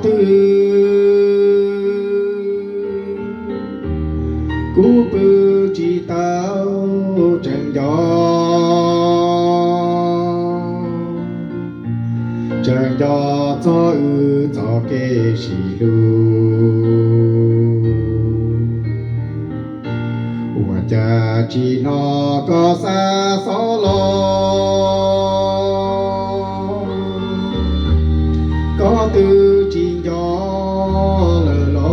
twg kuv pw tsis tau, tseem nco, tseem nco txog wb txoj kev sib hlub. Ua cas tsis hnov koj xa xov los, koj twb tsis nco lawm los,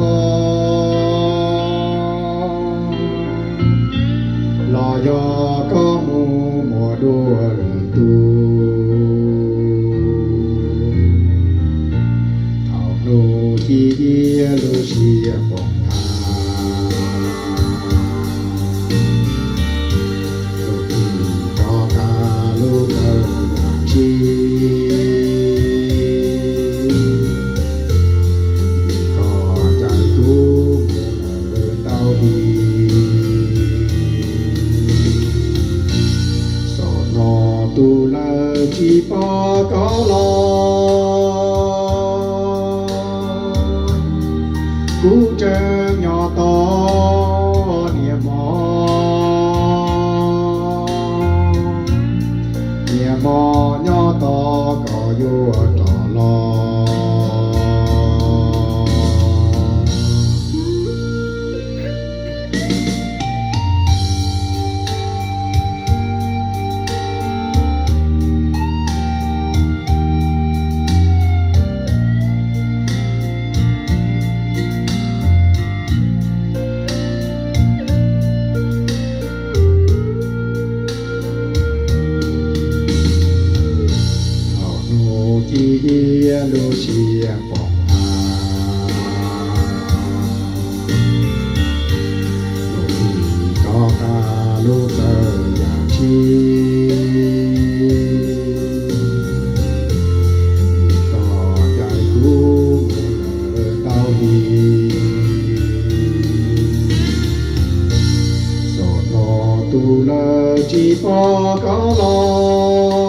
los yog koj mus muaj dua lwm tus. Thaum hnub ci iab lub siab poob tag, lub hlis rov qab lub taw yam tshib, vim koj caij kuv mus lawm ntau hli. Xom no tu lawm tsis pom koj los, kuv tseem nyob tos niam hmo, niam hmo nyob tos koj yuav rov los. Thaum hnub ci iab lub siab poob tag, lub hlis rov qab lub taw yam tshib, vim koj caij kuv mus lawm ntau hli. Xom no tu lawm tsis pom koj los,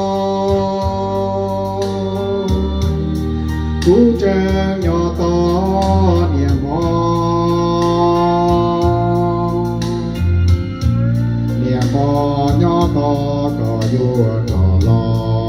kuv tseem nyob tos niam hmo, niam hmo nyob tos koj yuav rov los.